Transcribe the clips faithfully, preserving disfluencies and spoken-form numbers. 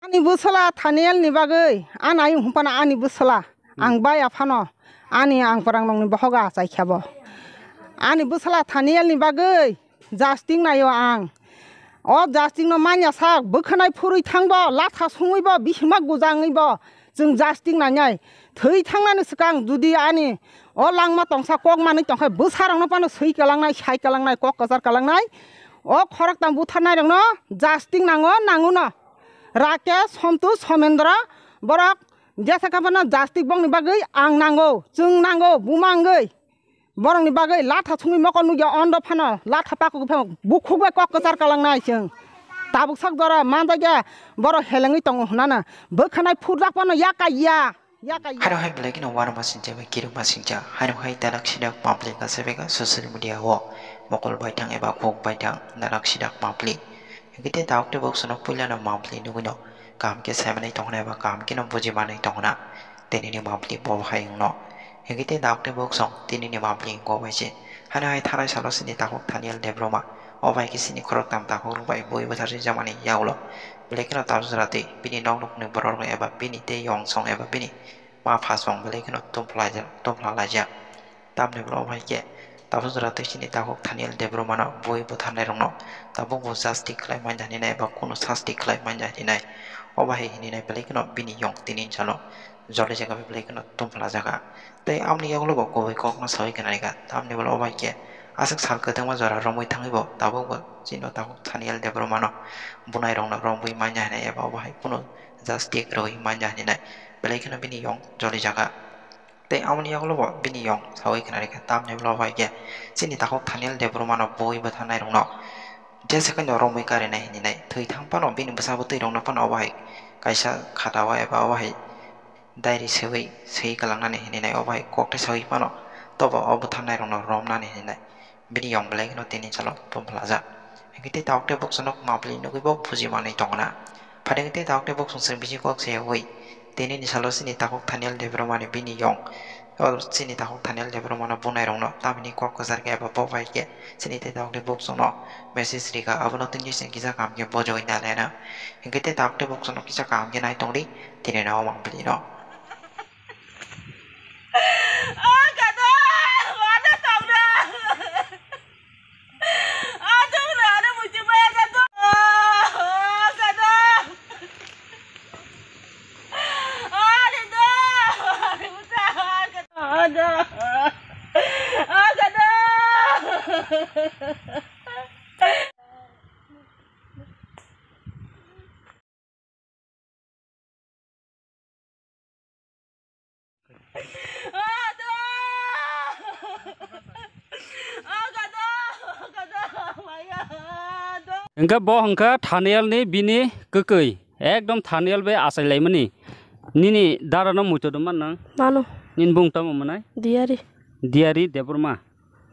Ani bwsala Thaniel ni bagwi, ani ayung humpana ani bwsala, ang bai aphano, ani ang pwrangnokni bohogo achai kha bo. Ani bwsala Thaniel ni bagwi jasting naio ang. O jasting no manya sak, bwkhanai phurwi thang bo, latha sungwi bo, bisingma gujangwi bo, chwng jasting nainai. Thwi thangnani swkang judi ani o langma tongsa kok manwi tongkha, bwsarokno phano swi kalangnai, sai kalangnai, kok kwchar kalangnai. O khoroktham butharnairokno jasting nango, nanguno. Rakesh, Sontu, Somendra, borok jesa kha phano jastik bokni bagwi ang nango, chwng nango, buma wngwi. Borokni bagwi latha thungwi mokol nukya ondo phano latha pakugwi phano bukhuk bai kok kwchar kalangnai chwng. Tabuk sak jora manjakya borok helengwi tongo hwnana bwkhanai phurjak phano yakaiya, yakaiya. Haro hai belai kheno uanama sincha bai kirima sincha. Haro hai dalak sidak public asabeka social media o mokol baithang eba khuk baithang dalak sidak public. Hingke tei tabuk tei bok sono puilano mampli nugui no kaham khe saimanwi tongna eba kaham khe no bujimanwi tongna tei nini mampli bo hai wngno. Hingke tei tabuk tei bok song tei nini mampli wngkok bai se. Hano hai thanai salo sini takhuk Thaniel Debbarma o bai khe sini khoroktham takhuk rok bai bui bwtharjak jakmani yagulo belai kheno tabuk jora twi bini nok nukni borok rok eba bini tei yong song eba bini ma pha song belai kheno tongphlai-, tongphlalaijak. Tamni ulo bai khe tabuk jora twi sini takhuk Thaniel Debbarmano bui bwtharnairokno tabuk bo sasti khlai manya hinwi nai eba kunu sasti khlai manya hinwi nai. O bahai hinwi nai belai kheno bini yong tini salo jolijak bai belai kheno tongphlajaga. Tei amoni yagulo bo kubui kokno saui khna rikha. Tamni ulo bai khe aswk sal kwthangma jora romwi thangwi bo tabuk bo chini takhuk Thaniel Debbarmano bunairokno romwi manya hinwi eba o bahai kunu sasti rwui manya hinwi nai belai kheno bini yong jolijaga. Tei amoni yagulo bo bini yong saui khna rikha, tamni ulo bai khe chini takhuk Thaniel Debbarmano bui bwtharnairokno jesa khe no romwi karinai hinwi nai. Thwi thang phano bini bwsa bwtwirokno phano obo hai kaisa khata o eba obo hai diary swiwi swi kwlangnani hinwi nai, obo hai kok tei saui phano tobo o bwtharnairokno romnani hinwi nai. Bini yong belai kheno tini salo tongphlajak. Hingke tei tabuk tei bok sono mampli nugui bo buji manwi tongna. Phaidi tei tabuk tei bok song chwng bisi kok se ui. Tini ni salo sini takhuk Thaniel Debbarmani bini yong. O sini takhuk Thaniel Debbarmano bunairokno tamni kok kwchar khe eba bo bai khe sini tei tabuk tei bok sono message rikha. Abono tini chwng kisa kaham khe bojogwi nalena. Hingke tei tabuk tei bok sono kisa kaham khe nai tongdi. Tini no mampli no. Hingke bo hingke Thaniel ni bini kwkwi, ekdom Thaniel bai achai laimani. Nini dara no muitu rwma nang? Mano. Nini bung tamo mwnai? Diari. Diari Debbarma.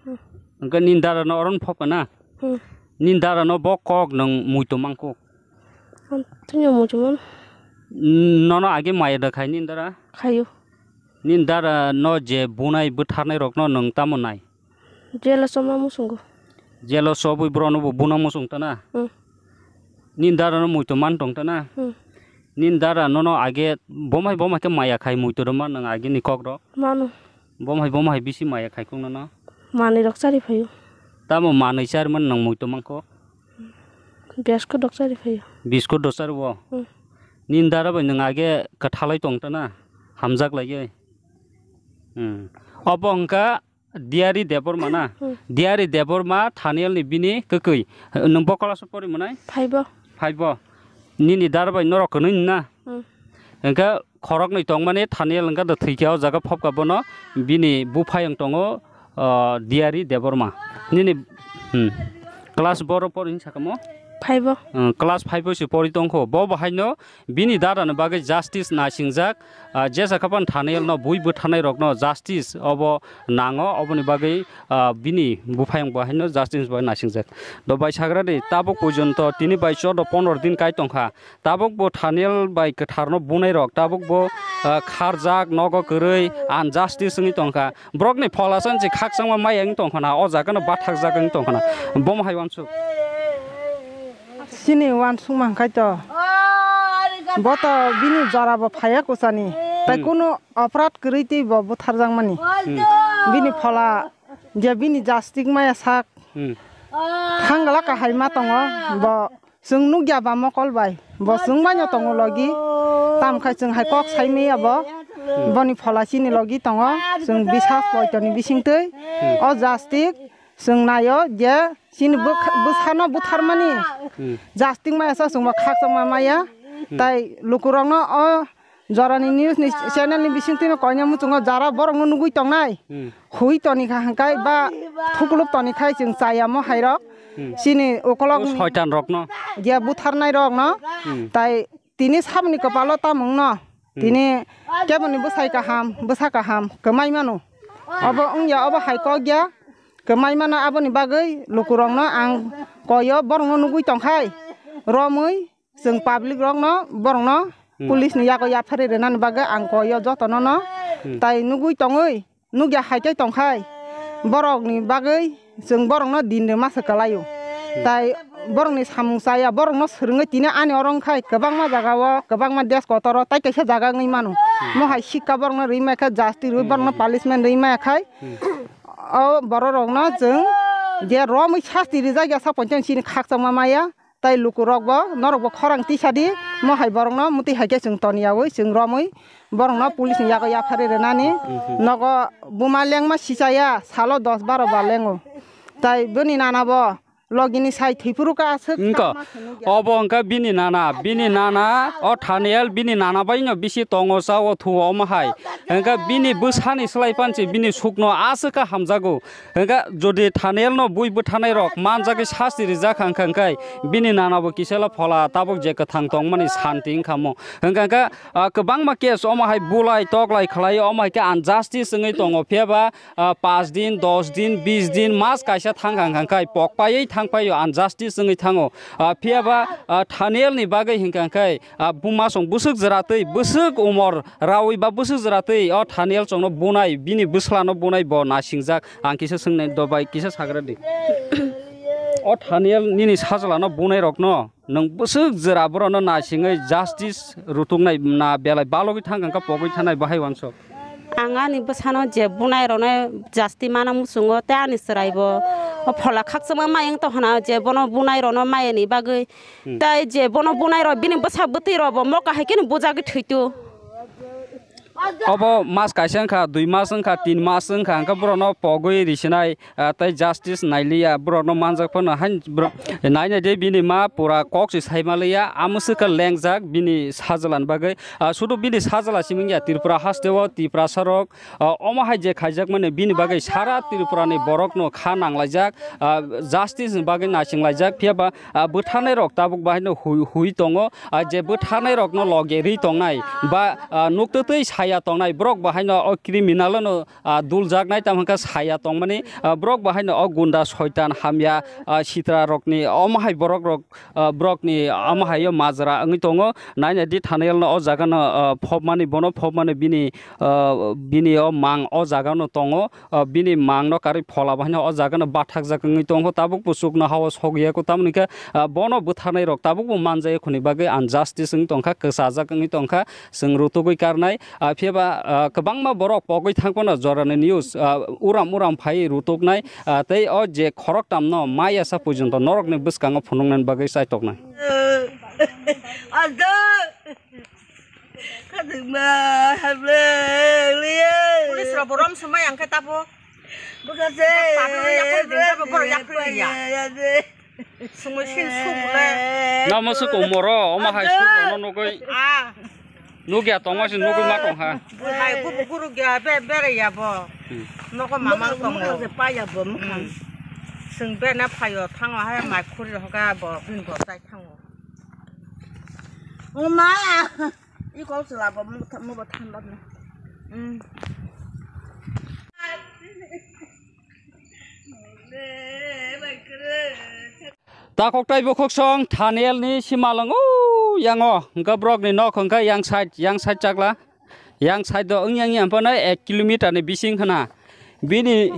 Hmm. Hingke nini dara no oron phok na? Hmm. Nini dara no bo kok nang muitu mangkuk. Ang tini muitu man. Nono age maya da khai nini dara? Khayo. Nini dara no je bunai bwtharnai rokno nwng tamo nai? Jelo choma muchungo. Jelo chobwi borokno bo buna muchung tana? Hmm. Nini dara no muitu man tong tana? Hmm. Nini dara nono age bomai bomai khe maya khai muitu rwma nwng age ni kok rok? Mano. Bomai bomai bisi maya khai kung nono? Manwi rok chari phaio. Tamo manwi chari man nwng muitu mangkho? Biskut rok chari phaio. Biskut rok chari bo? Hmm. Nini dara bai nwng age kwthalai tong tana? Hamjak laiwi. Hmm. Obo hwnkha Diari Debbarma na? Hmm. Diari Debbarma Thaniel ni bini kwkwi. Nwng bo class o pori mwnai? Five o. Five o. Nini dara bai norok kwnwi na? Hmm. Hwnkhe khoroknwi tongmani Thaniel hwnkhe da thwikha o jaga phobkha bono bini buphayung tongo, o, Diari Debbarma. Nini, hmm. Class boro pori hinwi sakamo? Five o. Hmm, class five o se pori tongkho. Bo bahaino bini dada ni bagwi justice naisingjak, ah, jesa khapan Thaniel no bui bwtharnai rok no justice obo nango, oboni bagwi, ah, bini buphayung bo haino justice bai naisingjak. Do bai sagra di, tabuk porjonto tini bai chordo pondro din kai tongkha, tabuk bo Thaniel bai kwthar no bunai rok, tabuk bo, ah, kharjak, nogo kwrwi, unjustice wngwi tongkha. Borokni phola sanchi khakchangma maya wng tongkhana, o jaga no bathakjak wng tongkhana. Bomo hai uansuk. Chini uansuk mankhaito. Bo to bini jora bo phaiya kuchani. Tai Hmm. kunu oprad kwrwi twi bo butharjakmani. Hmm. Bini phola je bini jastik maya sak Hmm. thangla kahai ma tongo. Bo chwng nukya ba mokol bai. Bo chwng bai no tongo logi. Tam khai chwng hai kok sai maya bo. Hmm. Boni phola chini logi tongo. Chwng bisas poitoni bisingtwi. Hmm. O jastik Chwng naio je chini bwkha-, bwsano butharmani Hmm. jastik maya sa chwngbo khakchangma maya. Hmm. Tai lukurokno o jorani news ni channel ni bisingtwino koina muchungo jara borokno nugwi tongnai. Hmm. Hui toni kha hwnkhe ba thukluk toni khai chwng chaya mo hairok. Hmm. Chini ukolok O soitan rokno. je butharnai rokno. Hmm. Tai tini saboni kwpalo tamungno. Hmm. Tini keboni bwsai kaham, bwsa kaham, kwmai mano. Obo wngya, obo hai kok ya, kwmai mano. Aboni bagwi lukurokno ang koyo, borokno nugwi tongkhai, romwi chwng public rokno, borokno Hmm. police ni yago yapharwi rwnani bagwi ang koyo jotono no. Hmm. Tai nugwi tongwi, nukya hai khe tongkhai, borokni bagwi chwng borokno din rwma se kwlaio. Tai borokni samung chaya, borokno swrwngwi tini ani oro wngkhai kwbangma jagao, kwbangma desh kotoro tai kaisa jaga wngwi mano. Mo hai sikka borokno rwi maikha, jasti rwi borokno punishment rwi maikhai. O bororokno chwng je romwi sasti rijak ya sak poito chini khakchangma maya. Tai lukurokbo, norokbo khorang tisadi, mo hai borokno mwtwi hai khe chwng toniyaui, chwng romwi, borokno police ni yago yapharwi rwnani. Mhm. Nogo buma lengma sichaya, salo dos baro ba lengo. Tai bini nanabo logini sai thwiphuru ka aswk Wngkha. Obo wngkha bini nana, bini nana, o Thaniel bini nana bai no bisi tongo, chao, thuo, omo hai. Hingkhe bini bwsani slai panse bini sukno aswk kha hamjago. Hingkhe jodi Thanielno bui bwtharnai rok manjagwi sasti rijak kha, hingkha hingkhe bini nanabo kisala phola tabuk je kwthang tongmani santi wngkha mo. Hingkha hingkhe, ah, kwbangma case omo hai bulai toklai khlai omo hai khe unjustice wngwi tongo. Phiya ba, ah, paanch din, dos din, bis din, mas kaisa thang kha, hingkha hingkhe pokpaiwi thang phaio, unjustice wngwi thango. Ah, phiya ba, ah, Thanielni bagwi hingkha hingkhe, ah, buma song bwswk jwra twi, bwswk umor rawi ba bwswk jwra twi o Thaniel chongno bunai, bini bwslano bunai bo nasingjak. Ang kisa swngnai dobai, kisa sagra di. O Thaniel nini sajlano bunai rokno nwng bwswk jwra borokno nasingwi justice rutuknai na belai balogwi thang kha pogwi thanai bahai wansok. Ang ani bwsano je bunai rokno justice mana muchungo tei ani chwraibo o phola khakchangma mayung tong hana je bono bunai rokno mayani bagwi Hmm. Tai je bono bunai rok bini bwsa bwtwi rok bo moka hai kheno bujagwi thwitu. Obo mas kaisa wngkha, dui mas wngkha, tin mas wngkha, hingkhe borokno pogwi risinai, ah, tei justice nailiya, borokno manjak phano hain borok nainai de bini ma pura kok se saima liya, amwswk khe lengjak bini sajlani bagwi. Ah, sudu bini sajla simi wngya, Tripura hasteo Tiprasa rok, ah, omo hai je khaijakmani bini bagwi sara Tripura ni borokno kha nanglaijak, ah, justice ni bagwi naisinglaijak, phiya ba, ah, bwtharnai rok tabuk bahaino hui, hui tongo, ah, je bwtharnai rokno loge ri tongnai ba, ah, nuktwtwi saya tongnai borok bahaino o criminal no, ah, duljaknai tamo hwnkha saya tongmani, ah, borok bahaino o gunda soitan hamya, ah, sitra rokni omo hai borok rok, ah, borokni omo hai o majra wngwi tongo. Nainai di Thaniel no o jaga no, ah, phobmani, bono phobmani bini, ah, bini o mang o jaga no tongo. Ah, bini mang no karwi phola bahaino o jaga no bathakjak wngwi tongo. Tabuk bo chukno hao sogwi ya ko, tamoni khe, ah, bono bwtharnai rok tabuk bo manjak ya khoni bagwi unjustice wngwi tongkha, kwchajak wngwi tongkha, chwng rutugwi karnai. Ah, phiya ba, ah, kwbangma borok pogwi thang phano jorani news, ah, uram uram phai rutuknai, ah, tei o je khoroktam no maya sa porjonto norokni bwskango phunuknani bagwi chaitoknai. Police rok bo rom swmai ang khe tabo. Bwkha se. Tablo yakhai din, tablo borok yakhai ya. Sumui sin suk le. Namo se komoro, oma hai suk no nugui. Ah. Nugya tongma se nugui ma tong ha. Hai gubu guru gya be bere ya bo. Hmm. Noko mamang tong. Mukha se pa ya bo mukha. Hmm. Sing be na phayo thango hai mai khuri hoga bo bin bo sai thango. Oma. Iko chwla bo mubo than ba. Takhok tai bukhuk song Thaniel ni simalwng o yango hwnkhe borok ni nok hwnkhe yang side, yang side chakla, yang side o wng yang yang phano ek kilometer ni bising khna. Bini,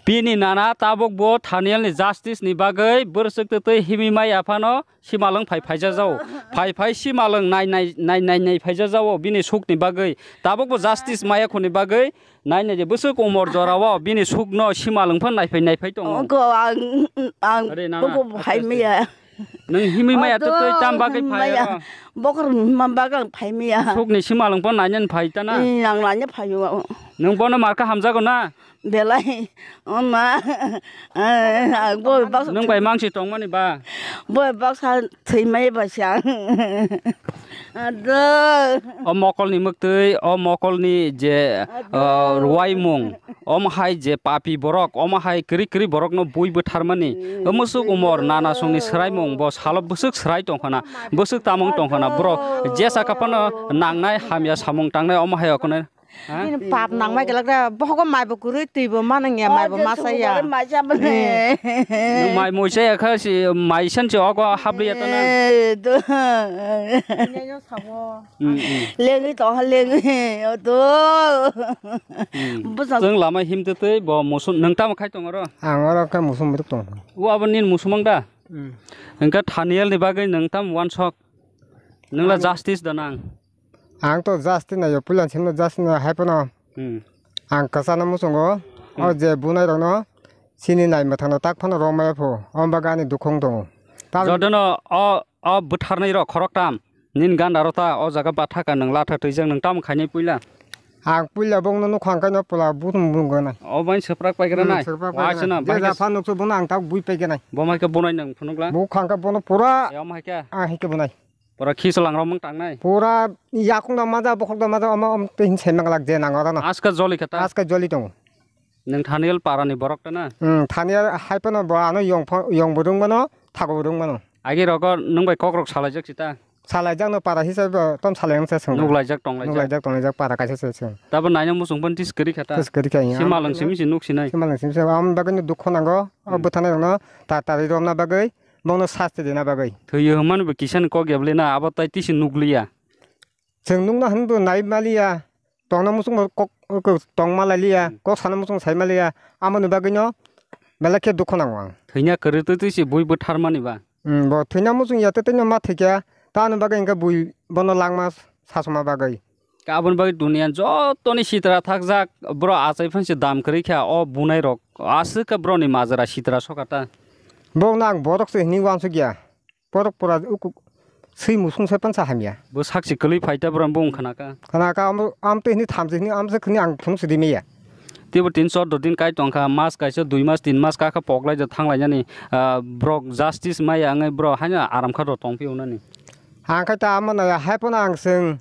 bini nana tabuk bo Thaniel ni justice ni bagwi bwrwswk twtwi himwi maya phano simalwng phai phaijajao. Phai phai simalwng nai nai, nai nai nai phaijajao bini suk ni bagwi. Tabuk bo justice maya khoni bagwi nai nai je bwswk umor jorao bini suk no simalwng phan nai phai nai phai tongo. Oko ang, ang Are nana, buku aste, phai aste. Maya. Nwng himwi maya Odo, twtwi tam bagwi phai maya. Oro? Bokhor himma bagwi ang phai maya. Sukni simalwng phan nainani phai ta na? Ee, ang naina phai o. Nwng bono marka hamjago na? Belai, o ma, ang bo baksa Nwng bai mangsi tongmani ba? Bo baksa thwi mai ba siya. Ado. O mokolni mwktwi, o mokolni je, Ado. uh, ruwaimung, omo hai je papi borok, omo hai kwrwi kwrwi borokno bui bwtharmani, o musuk umor nana songni swraimung bo salo bwswk swrai tongkhana, bwswk tamung tongkhana, borok jesa kaphano nangnai hamya samung tangnai omo hai okno. Ha? Bini pap nangmai kwlak da, bohogo maibo kwrwi, twibo manang ya, maibo masa ya. Nwng mai moisa ya kha si, mai san si ogo habliya ta na. Eh, do. Nyayo sabo. Mm, mm. Lengwi tong ha, lengwi, o do. Mm. Bwsang. Chwng lama himtwi twi bo musum, nwng tamo khai tong oro? Ang oro khe musum rwk tong. O abo nini musumang da? Mm. Hwnkhe Thaniel ni bagwi nwng tamo uansuk? Nwng la justice da nang? Ang to justice naio, puila simi justice naio, hai phano. Hmm. Ang kwchana muchungo, o Hmm. je bunai rokno chini nai mwthangno tak phano romaya pho, o bagwi ani dukhu wng tongo. Jotono o, o bwtharnai rok khoroktham nini ganda rok ta o jaga bathaka nwng latha twijak nwng tamo khainai puila? Ang puila bongno nukha ang kaino pula buthum bungkha nai. O bai swprak paigra Hmm, nai. Swprak Waisa paigra. Na, Je bai ja khe phan nuksu bono ang tak bui paigra nai. Bo mai khe bunai nwng phunukla? Bo khang khe bono pura E, o mai khe? Ang hai khe bunai. Pura khisolang rok mung tangnai. Pura yakung da maja, bokhok da maja, omo om te hin sai manglak je nang oro no. Aska joli khe ta? Aska joli tongo. Nwng Thaniel para ni borok ta na? Hmm, Thaniel hai phano bo ano yong pho-, yong bo rwng mano, thago bo rwng mano. Agi rogo nwng bai kok rok salaijak si ta? Salaijak no para hisab bo tom salai wngsa swng. Nuklaijak tonglaijak. Nuklaijak tonglaijak para kaisa se swng. Tabo naina muchung phan tis kwrwi kha ta? Tis kwrwi kha, ya. Simalwng simi si nuk sinai. Simalwng simi se, am bagwi no dukho nango, o Hmm. bwtharnai rokno ta tari romna bagwi. Bongno sasti rina bagwi. Thwiyo hwnmani bo kisa ni kok ya bwle na, abo tai tisi nukliya. Chwng nukna hwnwi bo nai maliya, tongna muchungbo kok, kok tong malai liya, Hmm. kok sana muchung sai maliya, amoni bagwino belai khe dukhu nango ang. Thwina kwrwi twi twi se bui bwtharmani ba? Hmm, bo thwina muchung ya twi twino ma thwikya, tamo bagwi hwnkhe bui bono langma sasuma bagwi. Ka aboni bagwi duniya jotoni sitra thakjak, borok achai phan se dam kwrwi kha o bunai rok. Aswk khe borokni majra sitra soka ta. Borokno ang borok se hwnwi uansuk ya. Borok pura uku swi musung se pansa hamya. Bo sak se kwlwi phai ta borok bung khna kha. Khna kha, amo, am twi hwnwi tham se hwnwi, am se hwnwi ang phunuk se di maya. Teibo tin chordo din kai tong kha, mas kaisa dui mas tin mas kha kha poklai ja thang lai nani, ah, borok justice maya wngwi borok haino aram kha rw tong phiyok nani. Ang khai ta amo nai hai phano ang swng.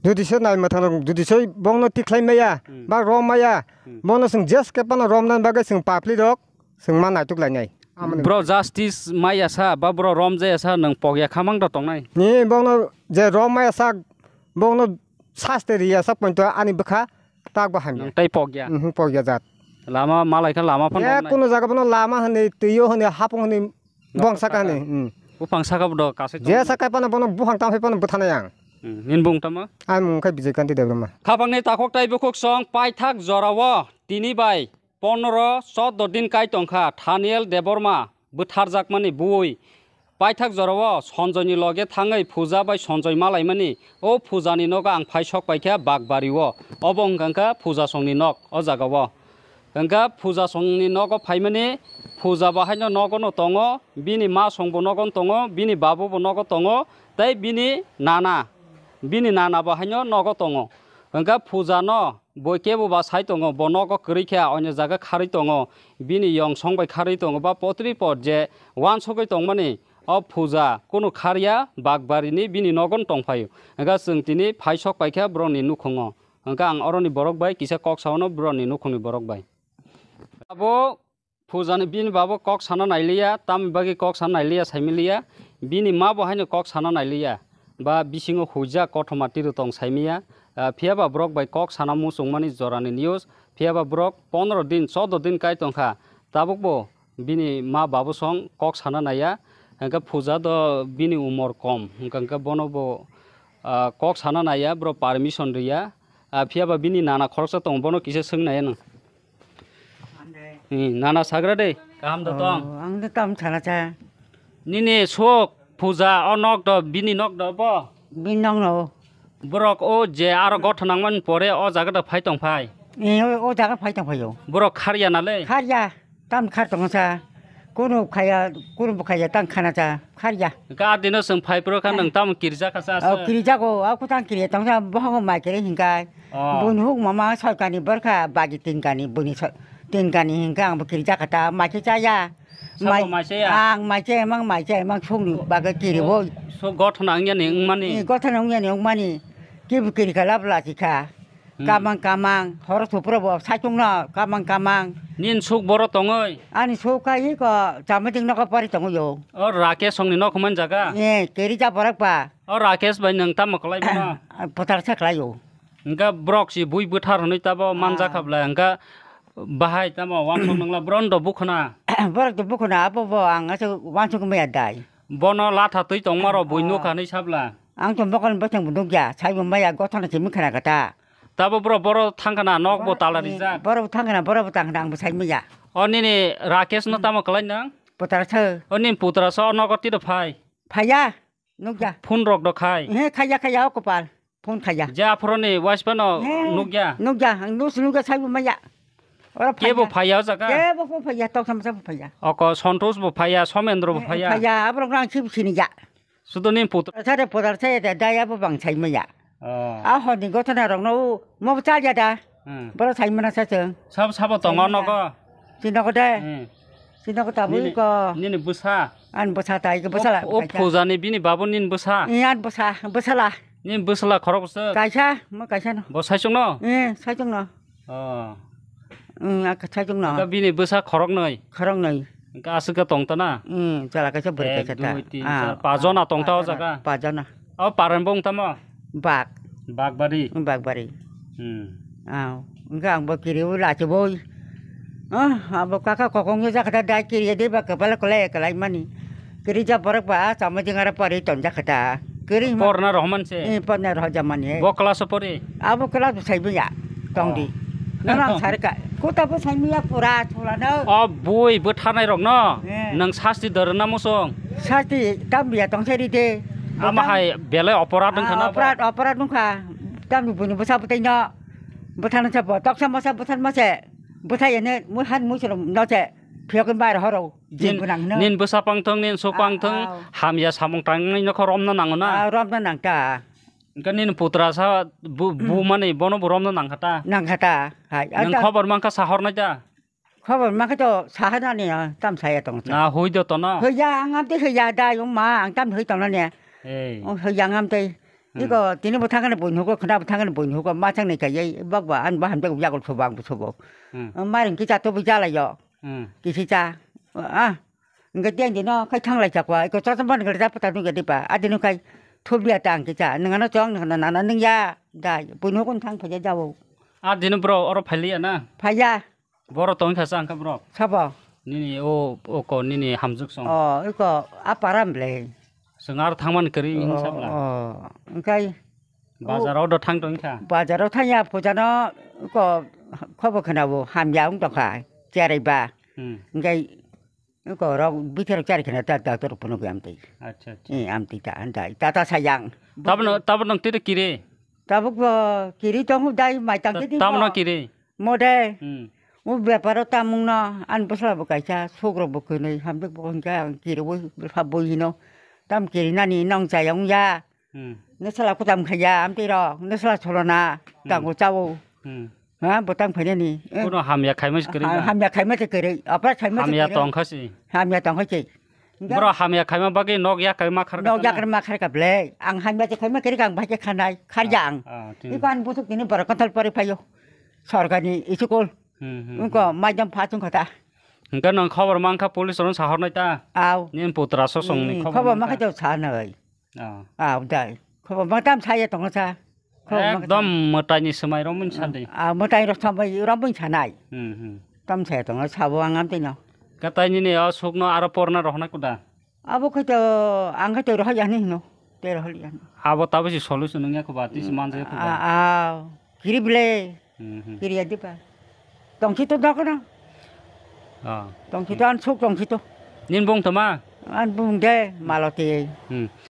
Jodi se nai mwthang rok, jodi se bongno tikhlai maya, Hmm. ba rom maya, Hmm. bono chwng jeske phano romna bagwi chwng papli rok chwng ma naituk lainai. Amoni Bro justice maya sa, ba bro rom jaya sa, nwng pokya khamang da tongnai. Ni bongno je rom maya sa, bongno saste riya sa pointo ani bwkha tak bo hamya. Nwng tei pokya. Mhm, pokya jat. Lama malai kha lama phano Ya tongnai. Kuno jaga bono lama hwnwi, twiyo hwnwi, hapung hwnwi, Bong saka ni, hmm. Buphang saka bo do kasai Je tongmani. Saka phano bono buphang tamo phano bwthanai ang. Hmm, nin bung tamo? Ang mung khe Bijay Kanti Debbarma. Khapangni takhuk tai bukhuk song paithak jorao tini bai pondro chordo din kai tongkha Thaniel Debbarma bwtharjakmani bui. Paithak jorao Sonjoyni loge thangwi puja bai Sonjoy malaimani o pujani nogo ang phai sok paikha Bakbario. Obo wngkha kha puja songni nok o jagao. Hwnkhe puja songni nogo phaimani, puja bo haino nogono tongo, bini ma songbo nogono tongo, bini babubo nogo tongo, tei bini nana, bini nanabo haino nogo tongo. Hwnkhe pujano bo kebo ba sai tongo, bo nogo kwrwi khe onyo jaga kharwi tongo, bini yong song bai kharwi tongo, ba potri pot je uansugwi tongmani, o puja kunu kharya Bakbarini bini nogono tongphaio. Hwnkhe chwng tini phai sok paikha borokni nukhungo. Hwnkhe ang oroni borok bai kisa kok saono borokni nukhungni borok bai. Abo pujani bini babo kok sana nailiya, tamni bagwi kok sana nailiya, saimiliya. Bini ma bo haino kok sana nailiya. Ba bisingo huijak kothoma tiru tong saimiya. Ah, phiyaba borok bai kok sana muchungmani jorani news. Phiyaba borok pondro din, chordo din kai tongkha. Tabukbo bini ma babo song kok sana naiya. Hwnkhe puja do bini umor kom. Hwnkhe bono bo, ah, kok sana naiya, bro permission riya. Ah, phiyaba bini nana khoroksa tongo, bono kisa swng naiya nang. Hmm, nana sagra de. Kaham da tong. Oh, ang da tam sana cha. Nini sok puja o nok do, bini nok do bo. Bini nok no. Borok o je aro gotho nangmani pore o jaga da phai tong phai. Eh, o, o jaga phai tong phai o. Borok kharya na le. Kharya, tam khar tong cha. Kono khaya, kono bo khaya, tang khana cha. Kharya. Ga dino seng phai pro kha nang tam kirja kha sa. Oh, kirja go, aku tang kirya tong cha, bohong mai kere hingkai. Oh. Bun huk mama sorkani borkha bagi tingkani buni so-, tingkani hingka ang bo kiri jakata maikhe chaya. Sabo mai-, maise ya? Ang maise emang maise emang songni bagwi kiri bo. So gothono wngya ni wngmani? Eh, gothono wngya ni wngmani. Kibu kiri kala bla chikha. Hmm. Kamang kamang horo supro bo saichung no kamang kamang. Nin suk boro tongoi? Ani suk kai ko chamating no ko pari tongoi yo. O Rakesh songni nok man jaga? Eh, kiri ja borak ba. O Rakesh bai nang tamo kalai bono? Potar sa kalai yo. Hingke borok si bui bwthar hwnwi tabo manjak kha bwlai, hingke bahai tamo wansuk nangla, borok no bukhuna. Borok to bukhuna, abo bo ang aswk wansuk maya dai. Bono latha twi tongma rok bui nukha hwnwi sabla. Ang to mokol bwthang bo nukya, saibo maya gothana simi khana kata. Tabo borok boro thangkhana nok bo tala rijak. Borok bo thangkhana, borok bo tangkhana, ang bo sai maya. O nini Rakesh no tamo kwlai nang? Putra sa. O nini putra sa o nogo tiro phai. Phaiya. Nukya. Phone rok do khai. He khaya khaya o kopal. Phone khaya. Je aphoro ni waispa no nukya. Nukya, ang nus nukya saibo maya. Ora kebo phaiya o jaga? Kebo bo phaiya, tok sama sama phaiya. Oko Santosh bo phaiya, Somendro bo phaiya. Phaiya, abrok nang sib sini ya. Sudo ni putra. Sare putra sare da ya bo bang sai maya. Oh. A honi gotona rok no mo chal ya da. Hmm. Boro sai mana sa chwng. Sab sabo tongo nogo. Sinogo de. Hmm. Sinogo tabui ko. Nini bwsa. An bwsa tai ko bwsa la. O puja ni bini babu nini bwsa. Eh, an bwsa, bwsa la. Nini bwsa la khorok bwsa. Kaisa, mo kaisa no. Bo saichung no? Eh, saichung no. Oh. Hmm, a kaisa chung no. Ka bini bwsa khorok noi. Khorok noi. Ka aswk ka tong ta na. Hmm, chala kaisa bwrwi kaisa ta. Ek, dui, tin, char, pas jona tong ta o jaga. Pas jona. O paran bong tamo? Bak. Bakbari. Bakbari. Hmm. Aw, hingke ang bo kiri o lachi boi. Ah, abo kaka kokong yo jakha dai kiri de ba kapal kolai kalai mani. Kiri ja borok ba chama jing ara pari ton jakha ta. Kiri ma- Porna rohman se. Eh, porna roh jamani. Bo class o pori? Abo class bo sai ya. Tong di. Oh. Nang sarka. Kota bo sai ya pura chula na. O bui bo thanai rok no. Eh. Nang sasti dor na musong. Sasti tam biya tong sai ri de. Ama hai belai oporad wngkha na bo? Oporad, oporad wngkha. Tamni buini bwsa bwtwi no bwthano se bo toksa masa bwthan mase bwthai ene mui han mui solo no se phiyok bai horo jin gwnang hino. Nin bwsa pangthong, nin sok pangthong, hamya samung tangnai no kho romna nango na. Ah, romna nang ta. Hingke nini putra sa bu, bu mani bono bo romna nangkha ta. Nangkha ta. Hai. Nang khobor mankha sahor nai ta. Khobor ma khe to saha nani, ah, tam saya tong. Na hui do tono? Hui ya, ang am te hui ya, da yung ma, ang tam hui tong nani. Ei. Oh, hui ya, ang am te. Hmm. Iko, tini bo thangani bui nugo, khna bo thangani bui nugo, ma thang ni kai, bak ba, an ba ham te ya ko so bang so bo. Hmm. Oh, ma ring ki cha to bu ja la yo. Hmm. Ki si cha. Ah. Nge tiang di no, khai thang lai cha kwa, iko cha cha ban ngal cha pata nu ga di pa. A di nu khai, thub ya tang ki cha, nang ano chong, nang na, na, na, nang ya, da, bui nugo thang pha ya ja wo. A di nu bro, oro phai li ya na? Phai ya. Borok tong kha sa ang kha borok. Sabo? Nini o, o ko nini hamjuk song. Oh, iko aparam le. Seng ar thangman kari hing sabla. Oh, engkai. Bazar o do thang tong kha. Bazar o thang ya pujano ko khobo khna bo hamya ung tong kha. Cherai ba. Hmm. Engkai ko rok bithero cherai khna ta doctor phunuk yam tei. Acha, acha. Eh, am tei ta, an ta, ta, ta sayang. Tabno, tabno tei kiri. Tabuk bo kiri tong dai mai tang kiri. Tabno kiri. Mode, hmm, o beparo tamung no, ani bwsla bo kaisa, sugrok bo kwnwi, hamjwk bo hwnkhe ang kiribwi, bwsa bui hino, tam kirinani nong chaya wngya. Hmm. Nwsla kutam khaiya, amtwi rok, nwsla solona, hmm, tango chao. Hmm. Ha, bo tam khainani. Eh. Bono hamya khaima se kwrwi ha-, na? Hamya khaima se kwrwi, apra khaima se kwrwi. Hamya tongkha se. Hamya tongkha se. Borok hamya khaima bagwi nok yakarwi ma kharkha. Nok yakarwi ma kharkha ble. Ang hamya se khaima kwrwi kha ang bahai khe khanai, kharya ang. Ah, ah, tini. Iko ani bwswk tini borok kwtal pori phaio. Sorkar ni school. Hmm, hmm, hmm. Wngkha maidam pha chwng kha ta. Hwnkhe nwng khobor mankha police rokno sahornai ta? Aw. Nini putra sosong ni khobor mankha. Hmm, khobor mankha to sanai. Ah. Aw dai. Khobor mankha tam saya tongo sa. Khobor mankha ekdom mwtai ni swmai romwi sa di. Ah, mwtai rok swmai romwi sanai. Hmm, hmm. Tam saya tongo sabo ang am tino. Katai nini o sukno aro porna rohornai kuda? Abo khe to, ang khe to rohor ya hinwi hino, tei rohor ya hinwi. Abo tabuk se solution wngya kho ba, twi se manjak kho ba. A, a, kiri bile, hmm, hmm, kiri ya diba. Tongsi to dok no. Oh. Tongsi to, an suk tongsi to. Nin bung toma? An bung de, malo te. Hmm.